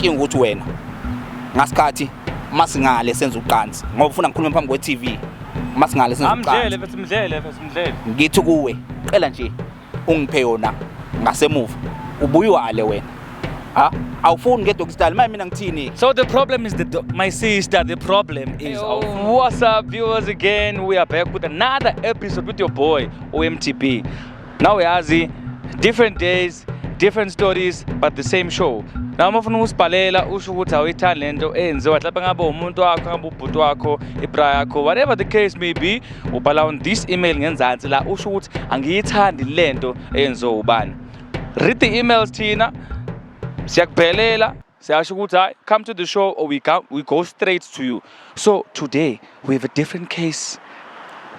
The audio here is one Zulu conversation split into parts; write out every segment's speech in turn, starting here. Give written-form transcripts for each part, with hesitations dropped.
Inkinga ukuthi wena ngasikhathi masingale senza uqansi ngoba ufuna ngikhulume phambi kwe-TV, masingale senza Amdlele uqansi. mfethu, mdlele mfethu, mdlele. Ngithi kuwe, qela nje ungiphe yona ngasemuva, ubuye wale wena. Ha, awufuni nge-doggy style, manje mina ngithini? So the problem is my sister, the problem is, what's up viewers again, we are back with another episode with your boy OMTB. Now yazi, different days, different stories, but the same show. Now uma ufuna ukusibhalela usho ukuthi awuyithandi lento eyenziwa, mhlawumbe ngabe umuntu wakho, ngabe ubhuti wakho, ibra yakho, whatever the case may be, ubhala on this email ngenzansi la usho ukuthi angiyithandi lento eyenziwa ubani. Read the emails thina, siyakubhelela, siyasho ukuthi hayi, come to the show or we go straight to you. So today we have a different case.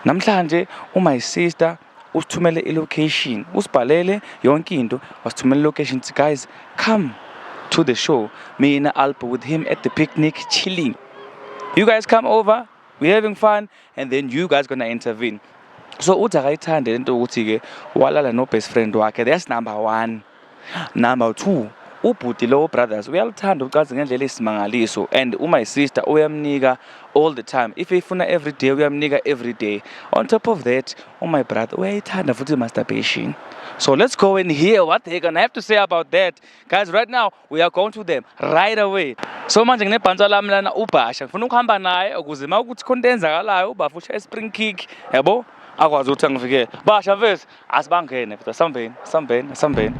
Namhlanje my sister usithumele i-location, usibhalele yonke into, wasithumela i-location, guys, come to the show. Mina I'll be with him at the picnic chilling. You guys come over, we're having fun, and then you guys gonna intervene. So uthi akayithande lento ukuthi ke walala no best friend wakhe. That's number one. Number two, ubhuti lo brothers uyaluthanda ucazi ngendlela esimangaliso, and my sister uyamnika all the time. If efuna every day uyamnika every day. On top of that, my brother uyayithanda futhi masturbation. So let's go and hear what they're gonna have to say about that. Guys, right now we are going to them right away. So manje nginebhansa lami lana uBhasha, ngifuna ukuhamba naye ukuze uma ukuthi khona into eyenzakalayo uBafu ushaya spring kick, yabo, akwazi ukuthi angivikele. Basha mfethu, asibangene mfethu, asambeni, asambeni, asambeni.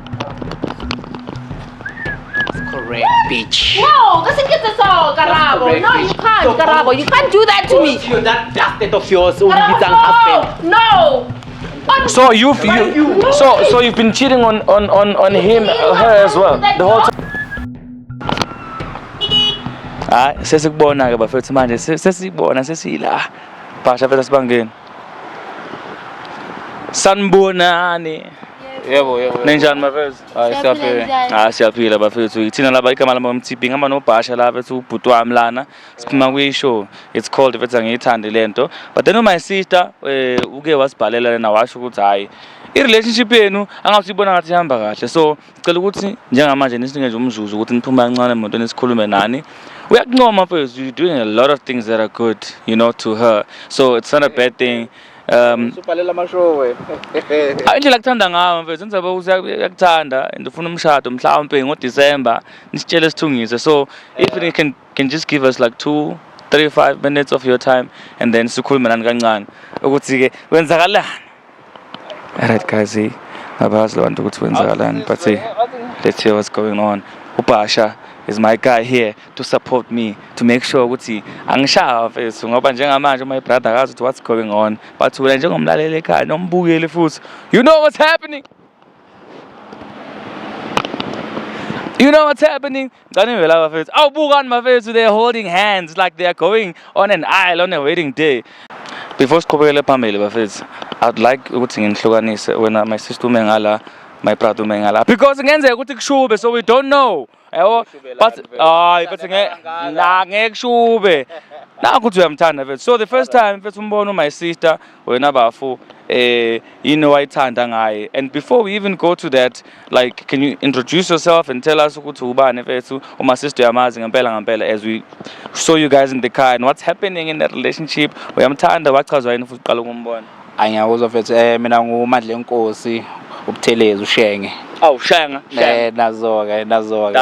Correct, bitch. No, kasi so, Karabo. No, you can't, Karabo. You can't do that to me. You that bastard of yours, Karabo, husband. no. No. So you've been cheating on him, her as well, the whole time. Hayi, sesikubona ke bafethu manje, sesibona sesila. Basha mfethu, asibangeni. Sanibonani. Yebo, yebo. Ninjani bafethu? Hayi, siyaphila. Ah, siyaphila bafethu. Thina laba igama lami MTB, ngihamba noBhasha la bafethu, ubhuti wami lana. Siphuma kwi-show. It's called mfethu angiyithandi lento. But then my sister uke wasibhalela lena washo ukuthi hayi, i-relationship yenu angathi ibona ngathi ihamba kahle. So ngicela ukuthi njengamanje nisinike nje umzuzu ukuthi niphume kancane emotweni sikhulume nani. Uyakuncoma mfethu, you're doing a lot of things that are good, you know, to her. So it's not a bad thing. Usubhalela amashow we. Indlela akuthanda ngayo mfethu, indzaba uyakuthanda and ufuna umshado mhlawumbe ngoDecember, nisitshele sithungise. So if you can just give us like 2, 3, 5 minutes of your time and then sikhulume nani kancane ukuthi ke kwenzakalani. Alright guys, abazi abantu ukuthi kwenzakalani, but hey, let's hear what's going on. uBhasha is my guy here to support me, to make sure ukuthi angishawa mfethu, ngoba njengamanje my brother akazi ukuthi what's going on, but wena njengomlaleli ekhaya nombukeli futhi, you know what's happening. You know what's happening. Awubukani bafethu, they're holding hands like they are going on an aisle on a wedding day. Before siqhubekele phambili bafethu, I'd like ukuthi nginihlukanise wena my sister ume ngala, my brother ume ngala, because ngenzeka ukuthi kushube, so we don't know. Yabo, but hayi but la ngeke kushube. Nakho ukuthi uyamthanda mfethu. So the first time mfethu umbona my sister wena bafu, yini wayithanda ngaye? And before we even go to that, like, can you introduce yourself and tell us ukuthi ubani mfethu, uma sister uyamazi ngempela ngempela, as we saw you guys in the car and what's happening in that relationship? Uyamthanda, wachazwa yini futhi uqala ukumbona? Angiyakuzwa mfethu, mina nguMandlenkosi uButhelezi uShenge. Awu Shenge. Nazo ke, nazo ke.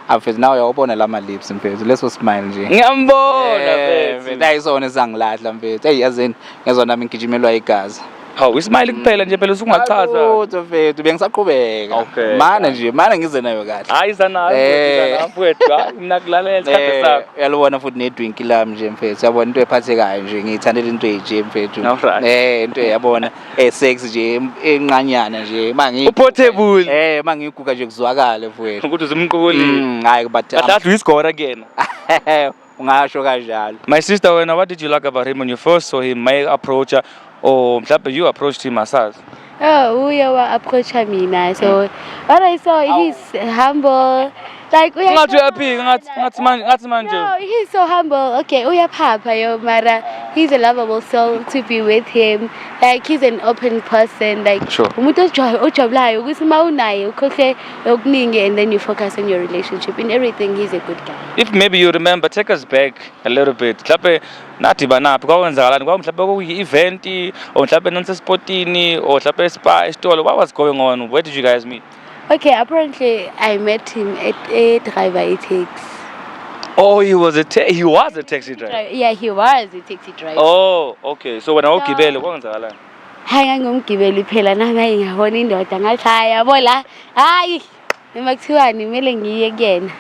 Ah, mfethu nawe uyawubona lama lips mfethu, leso smile nje. Ngiyambona mfethu. Nayisona esangilahla mfethu. Hey, yazini ngezwa nami ngigijimelwa igazi. Hawu, ismile kuphela nje phela usungachaza. Lutho mfethu, bengisaqhubeka. Okay. Mana nje, mana ngize nayo kahle. Hayi zana, zana mfethu, hayi mina kulalela isikhathi sakho. Uyalibona futhi nedrink lami nje mfethu. Yabona into ephathekayo nje, ngiyithandela into enje mfethu. Into yabona, sex nje enqanyana nje mangi uportable. Mangiguga nje kuzwakale mfethu. Ukuthi uzimqukuli. Hayi but kahle uyisigora kuyena. Ungasho kanjalo. My sister wena, what did you like about him when you first saw him? My approach or mhlawumbe you approached him asazi? Oh, uye wa approach mina. So what I saw, he's humble. Like Ngathi uyaphika, ngathi manje. No, he's so humble. Okay, uyaphapha yo mara he's a lovable soul to be with him. Like he's an open person. Like umuntu ojabulayo ukuthi uma unaye ukhohle okuningi and then you focus on your relationship. In everything he's a good guy. If maybe you remember, take us back a little bit. Mhlawumbe nadibana phi, kwakwenzakalani? Kwaku mhlawumbe kuyi-event or mhlawumbe nanisespotini or mhlawumbe e-Spar, esitolo. What was going on? Where did you guys meet? Okay, apparently I met him at a driver a taxi. Oh, he was a taxi driver. Yeah, he was a taxi driver. Oh, okay. So wena wawugibele, kwenzakalani? Hayi, ngangumgibeli phela nami. Hayi, ngabona indoda ngathi hayi, yabo la, hayi, noma kuthiwani kumele ngiye kuyena.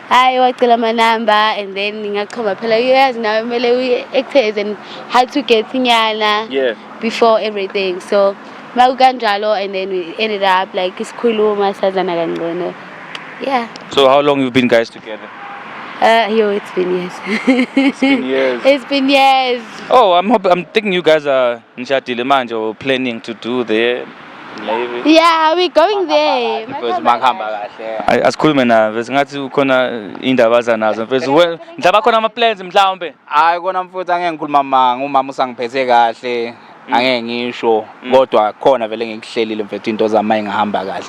Hayi, wacela amanamba and then ngachoma phela, uyazi nawe kumele uye-actors and how to get inyana before everything. So makukanjalo and then we ended up like isikhuluma, sazana kangcono, yeah. So how long you've been guys together? Yo, it's been years. It's been years. It's been years. Oh, I'm thinking you guys are nishadile manje or planning to do there maybe. Yeah, we going there. Mfethu, makuhamba kahle. Ay, asikhulume nawe mfethu, ngathi ukhona indaba azanazo mfethu. Mhlawumbe khona ama-plans mhlawumbe. Hayi kona mfuthu, angeke ngikhuluma manga, umama usangiphethe kahle, angeke ngisho, kodwa khona vele ngikuhlelile mfethu into zami ingahamba kahle.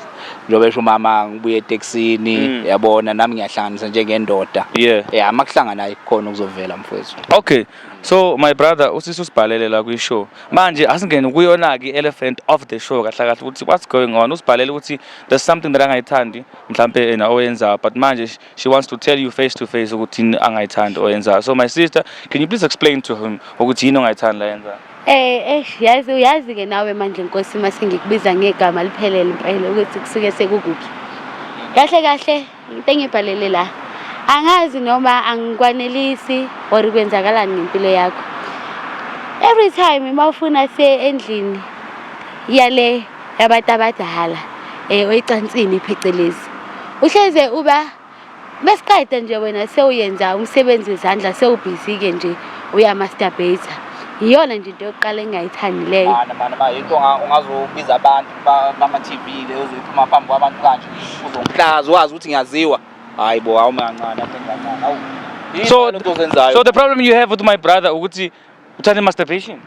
Njengoba esho umama, ngibuye etekisini, yabona nami ngiyahlanganisa njengendoda. Yeah, makuhlangana khona kuzovela mfethu. Okay. So my brother, usisi usibhalele la kwi-show. Manje asingene kuyona-ke i-elephant of the show kahle kahle ukuthi what's going on. Usibhalele ukuthi there's something that angayithandi mhlambe yena oyenzayo, but manje she wants to tell you face to face ukuthi yini angayithandi oyenzayo. So my sister, can you please explain to him ukuthi yini ongayithandi la yenzayo? Yazi, uyazi ke nawe manje Nkosi, mase ngikubiza ngegama liphelele impela ukuthi kusuke sekukuphi. Kahle kahle into engibhalele la, angazi noma angikwanelisi or kwenzakalani ngempilo yakho. Every time uma ufuna siye endlini yale yabantu abadala oyicansini phecelezi, uhleze uba besiqeda nje wena sewuyenza umsebenzi wezandla, sewubhizi ke nje uyamasturbate. Iyona nje into yokuqala engingayithandi leyo. Mana mana ma into ungazobiza abantu bama-TV le uzoyiphuma phambi kwabantu kanje, uzongihlaza, wazi ukuthi ngiyaziwa. Hayi bo, awume kancane, awume kancane. Awu. Yini So le nto ozenzayo? So the problem you have with my brother ukuthi uthanda masturbation.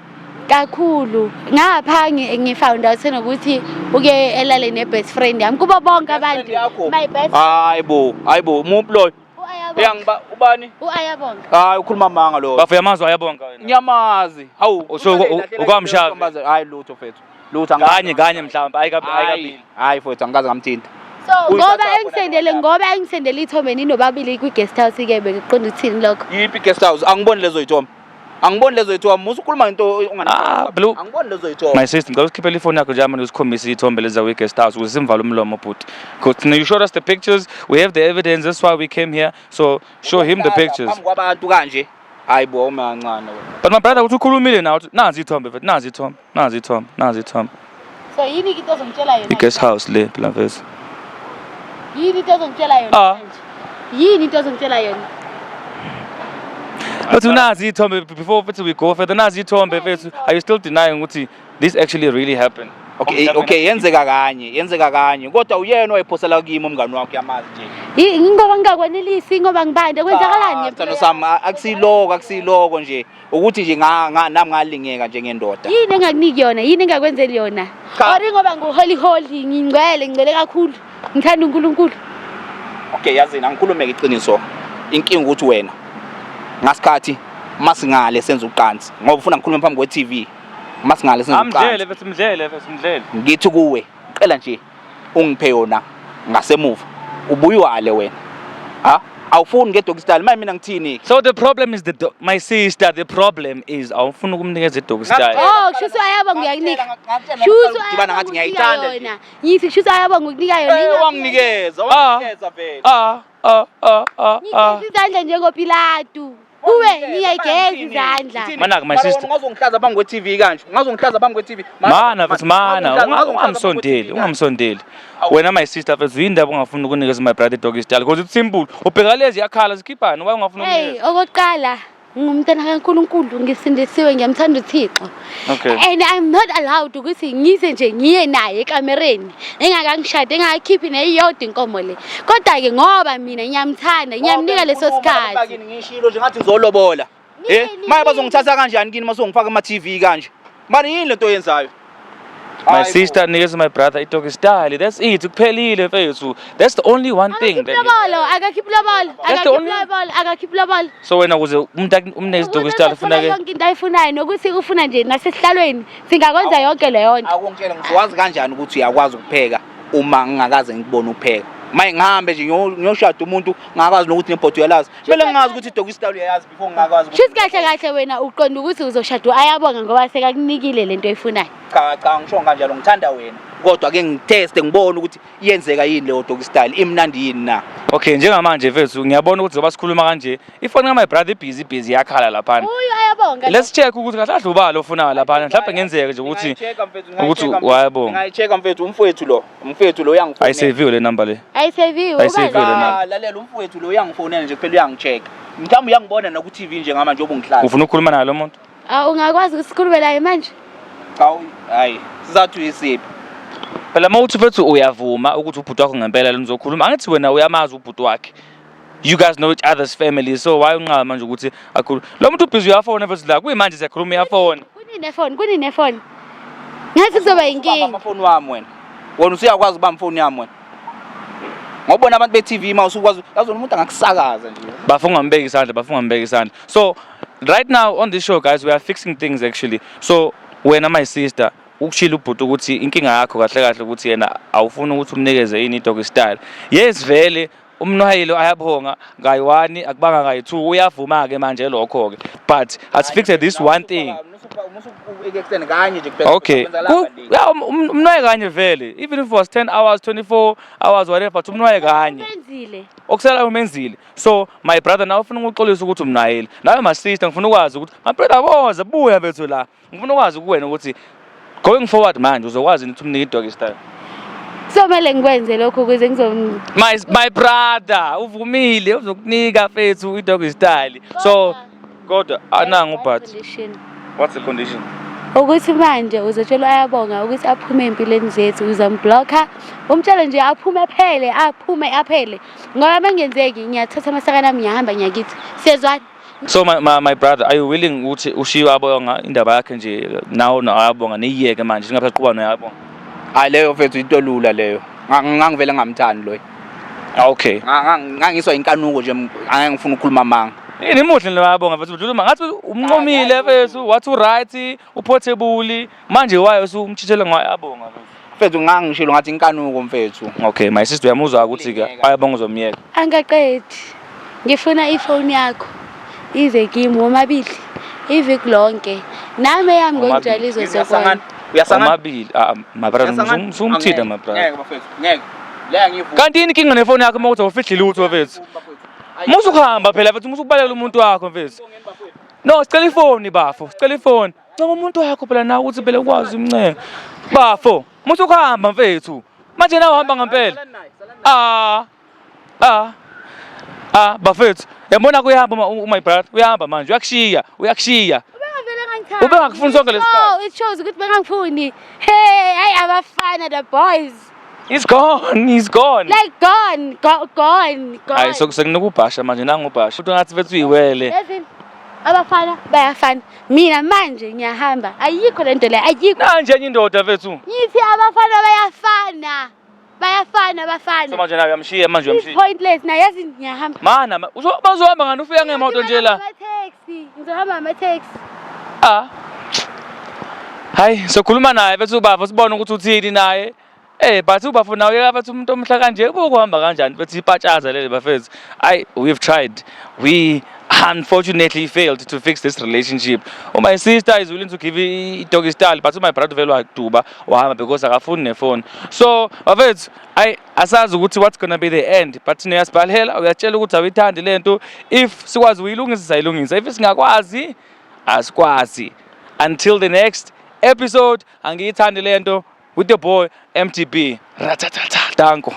Kakhulu. Ngapha ngi-found out senokuthi uke elale ne-best friend yami kubo bonke abantu. Yakho? My best. Hayi bo, hayi bo, muphi loyo? U-Ayabonga. Uyangiba ubani? U-Ayabonga. Hayi, ukhuluma manga lo. Bafo, yamazwi ayabonga wena. Ngiyamazi. Hawu. So, ukwamshaya? Hayi lutho mfethu. Lutho angazi. Kanye kanye mhlawumbe Hayi, ayikabili. hayi mfethu, angikaze ngamthinta. So ngoba Uyithatha engisendele khona. Ngoba engisendele ithombe ninobabili kwi-guest house ke, bekuqonda ukuthini lokho? Yiphi guest house? Angiboni lezo yithombe. Angiboni lezo yithombe. Musu ukhuluma ngento ongana. Ah, Blue. Angiboni lezo yithombe. My sister, ngicela usikhiphele ifoni yakho nje manje usikhombise iy'thombe lezi zakwi-guest house ukuze simvale umlomo bhuti. Because you showed us the pictures, we have the evidence, that's why we came here. So show him the pictures. Phambi kwabantu kanje. Hayi bo, awume kancane wena. But my brother, uthi ukhulumile nawe uthi nazi iy'thombe mfethu, nazi iy'thombe, nazi iy'thombe, nazi iy'thombe. So yini into ozongitshela yona? I-guest house le phela mfethu. Yini into ozongitshela yona Ah. manje? Yini into ozongitshela yona? But nazi iy'thombe before mfethu we go further, nazi iy'thombe mfethu. Are you still denying ukuthi this actually really happened? Okay, yenzeka kanye, yenzeka kanye. Kodwa uyena owayiphosela kimi umngani wakho, uyamazi nje. Ngoba ngingakwanelisi, ngoba ngibande, kwenzakalani ngempilo Sithando sami, akusiloko, akusiloko nje. Ukuthi nje nga nami ngalingeka njengendoda. Yini engakuniki yona? Yini engakwenzeli yona? Cha. Or ngoba ngu-holy holy, ngingcwele, ngcwele kakhulu, ngithanda uNkulunkulu? Okay, yazini angikhulume iqiniso. Inkinga ukuthi wena ngasikhathi masingale senza uqansi ngoba ufuna ngikhulume phambi kwe-TV. Masingale senza Amdlele uqansi. mfethu, mdlele mfethu, mdlele. Ngithi kuwe, qela nje ungiphe yona ngasemuva. Ubuyuwale wena. Ha? Awufuni nge-doggy style. Manje mina ngithini? So the problem is my sister, the problem is awufuni ukumnikeza i-doggy style. Oh, kusho ayabonga uyakunika. Shuthi Ngidibana ngathi ngiyayithanda nje. yona. Ngithi kusho ayabonga ukunika yona. Eh, wanginikeza, Ah. wanginikeza vele. Ah ah ah ah ah. Ngigeza izandla njengoPilatu. Kuwe ngiyayigeza izandla. Mana-ke, my sister. Ungazongihlaza phambi kwe-TV kanje. Ungazongihlaza phambi kwe-TV. Mana mfethu, mana, ungamsondeli, ungamsondeli. Wena my sister mfethu, yini ndaba ungafuni ukunikeza my brother i-doggy style? Because it's simple. Ubheka lezi yakhala zikhiphani, why ungafuni Hey, ukunikeza? okokuqala Ngumntana kaNkulunkulu, ngisindisiwe, ngiyamthanda uThixo. And I'm not allowed ukuthi ngize nje ngiye naye ekamereni engakangishadi, engakakhiphi neyodwa inkomo le. Kodwa-ke ngoba mina ngiyamthanda, ngiyamnika leso sikhathi. Bakini ngishilo nje ngathi ngizolobola. Eh, Nini, maye nini? bazongithatha kanjani kini masongifaka ama TV kanje? Manje yini lento oyenzayo? My Hayi bo. sister nikeza my brother i-doggy style. That's it. Kuphelile mfethu. That's the only one thing Akakhiphi that lobolo, akakhiphi lobolo, That's the akakhiphi only- lobolo, akakhiphi lobolo. So wena ukuze umuntu umnike i-doggy style Ukuze ufuna azothola ke yonke into ayifunayo nokuthi ufuna nje nasesihlalweni singakwenza yonke leyo nto. Akungitshela ngizowazi kanjani ukuthi uyakwazi ukupheka uma ngingakaze ngikubone upheka. Maye ngihambe nje ngiyoshada umuntu ngingakwazi nokuthi nebhodo uyalazi. Kumele ngingazi ukuthi i-doggy style uyayazi before ngingakwazi. Shuthi kahle kahle wena uqonda ukuthi uzoshada ayabonga ngoba sekakunikile lento oyifunayo. Cha cha, ngisho kanjalo, ngithanda wena. Kodwa ke ngiteste ngibone ukuthi iyenzeka yini leyo doggy style, imnandi yini na. Okay, njengamanje mfethu ngiyabona ukuthi zoba sikhuluma kanje, ifoni ka my brother ibhizi ibhizi iyakhala laphana. Uyo ayabonga. Let's check ukuthi kahle kahle ubani ofunayo laphana. Mhlawumbe ngenzeke nje ukuthi wayabonga. Ngayichecka mfethu, umfowethu lo, umfowethu lo uyangifonela. Ayiseviwe le number le. Ayiseviwe. Ayiseviwe le ubani? number. Ah, lalela, umfowethu lo uyangifonela nje kuphela, uyangichecka. Mhlawumbe uyangibona na ku TV njengamanje njengoba ngihlala. Ufuna ukukhuluma naye lo muntu? Ah, ungakwazi ukuthi sikhulume naye manje? Cha, hayi, sizathu isiphi? Phela uma uthi mfethu uyavuma ukuthi ubhuti wakho ngempela lona uzokhuluma, angithi wena uyamazi ubhuti wakhe. You guys know each other's family, so why unqaba manje ukuthi akhulume? Lo muntu ubhizi uyafona mfethu la, kuyimanje siyakhuluma uyafona. Kunini efoni? Kunini efoni? Ngathi kuzoba Ubamba inkinga. amafoni wami wena. Wena usuyakwazi ukubamba ifoni yami wena. Ngobona abantu be-TV uma usukwazi, yazi wena umuntu angakusakaza nje. Bafuna ungambeki isandla, bafuna ungambeki isandla. So right now on this show, guys, we are fixing things actually. So wena my sister, ukushila ubhuti ukuthi inkinga yakho kahle kahle ukuthi yena awufuni ukuthi umnikeze ini i-doggy style. Yes, vele umnwayilo ayabonga ngayi-1, akubanga ngayi-2, uyavuma-ke manje lokho-ke, but asifixe this one thing. Extend kanye nje kuphela. Okay. Yeah, umnwaye kanye vele, even if it was 10 hours, 24 hours, whatever, but umnwaye kanye. Wenzile. Okusela umenzile. So my brother, nawe ufuna ukuxolisa ukuthi umnayile. Nawe my sister, ngifuna ukwazi ukuthi my brother woza buya bethu la, ngifuna ukwazi kuwena ukuthi going forward manje uzokwazi ukuthi umnike i-doggy style. Kuzomele ngikwenze lokho ukuze ngizom My brother uvumile uzokunika fethu i-doggy style, so kodwa anangu but Condition. What's the condition? Ukuthi manje uzotshela ayabonga ukuthi aphume empilweni zethu, uzamblocka, umtshele nje aphume phele, aphume aphele. Ngoba mangenzeki ngiyathatha amasakana ami ngiyahamba ngiyakithi. Siyezwana. So my brother, are you willing ukuthi ushiye abonga indaba yakhe nje nawo ayabonga niyiyeke manje singapha noyabonga? Hayi, leyo mfethu into lula leyo. Ngangivele ngamthandi loyo. Okay. Ngangiswa inkanuko nje, angeke ngifuna ukukhuluma amanga. Yini imuhle lo ayabonga mfethu, udlula ngathi umncomile mfethu, wathi uright, uportable, manje wayo usumchithele ngayo ayabonga mfethu. Mfethu, ngangishilo ngathi inkanuko mfethu. Okay, my sister, uyamuzwa ukuthi ke ayabonga uzomyeka. Angaqedi. Ngifuna ifoni yakho ize kimi womabili iviki lonke. Nami eyami ngokunjalo izozobona. Uyasangana? Omabili, ah my brother, usumthida my brother. Ngeke bafethu, ngeke. Le angivumi. Kanti yini inkinga nefoni yakho uma uthi awufihli lutho mfethu? Musu kuhamba phela mfethu, musu kubalekela umuntu wakho mfethu. No, sicela ifoni bafo, sicela ifoni. Ncenga umuntu wakho phela nawe ukuthi phela ukwazi umncenga. Bafo, musu kuhamba mfethu. Manje nawe uhamba ngempela. Ah. Ah. Ah, bafethu. Yabona kuyahamba my brother, uyahamba manje, uyakushiya, uyakushiya. Ubengavele ngangithandi. Ubengakufuni sonke lesi sikhathi. Oh, it shows ukuthi bengangifuni. Hey, hayi abafana, the boys. He's gone, he's gone. Like gone, go, gone, gone. Hayi, so sekunokubhasha manje, nangubhasha. Uthi ngathi mfethu uyiwele. Yazini, abafana bayafana. Mina manje ngiyahamba. Ayikho lento le, ayikho. Nanje enye indoda mfethu. Ngithi abafana bayafana. Bayafana abafana. So manje nawe uyamshiya manje, It's uyamshiya. pointless na, yazi ngiyahamba. Mana, uzohamba ngani ufika ngemoto nje la? Ngama-taxi. Ngizohamba ngama-taxi. Ah. Hayi, sokhuluma naye bese ubaba sibone ukuthi uthini naye. Eh, but ubafo nawe uyeka bathi umuntu omhla kanje ukuhamba kanjani bethi ipatshaza leli bafethu. Ayi, we've tried. We unfortunately failed to fix this relationship. Oh, my sister is willing to give i-doggy style, but my brother vele waduba wahamba because akafuni nefoni. So, bafethu, ayi asazi ukuthi what's gonna be the end, but thina uyasibhalela, uyatshela ukuthi awuyithandi lento. If sikwazi uyilungisa sayilungisa, if singakwazi asikwazi. Until the next episode, angiyithandi lento with the boy MTB. Ratatata. Danko.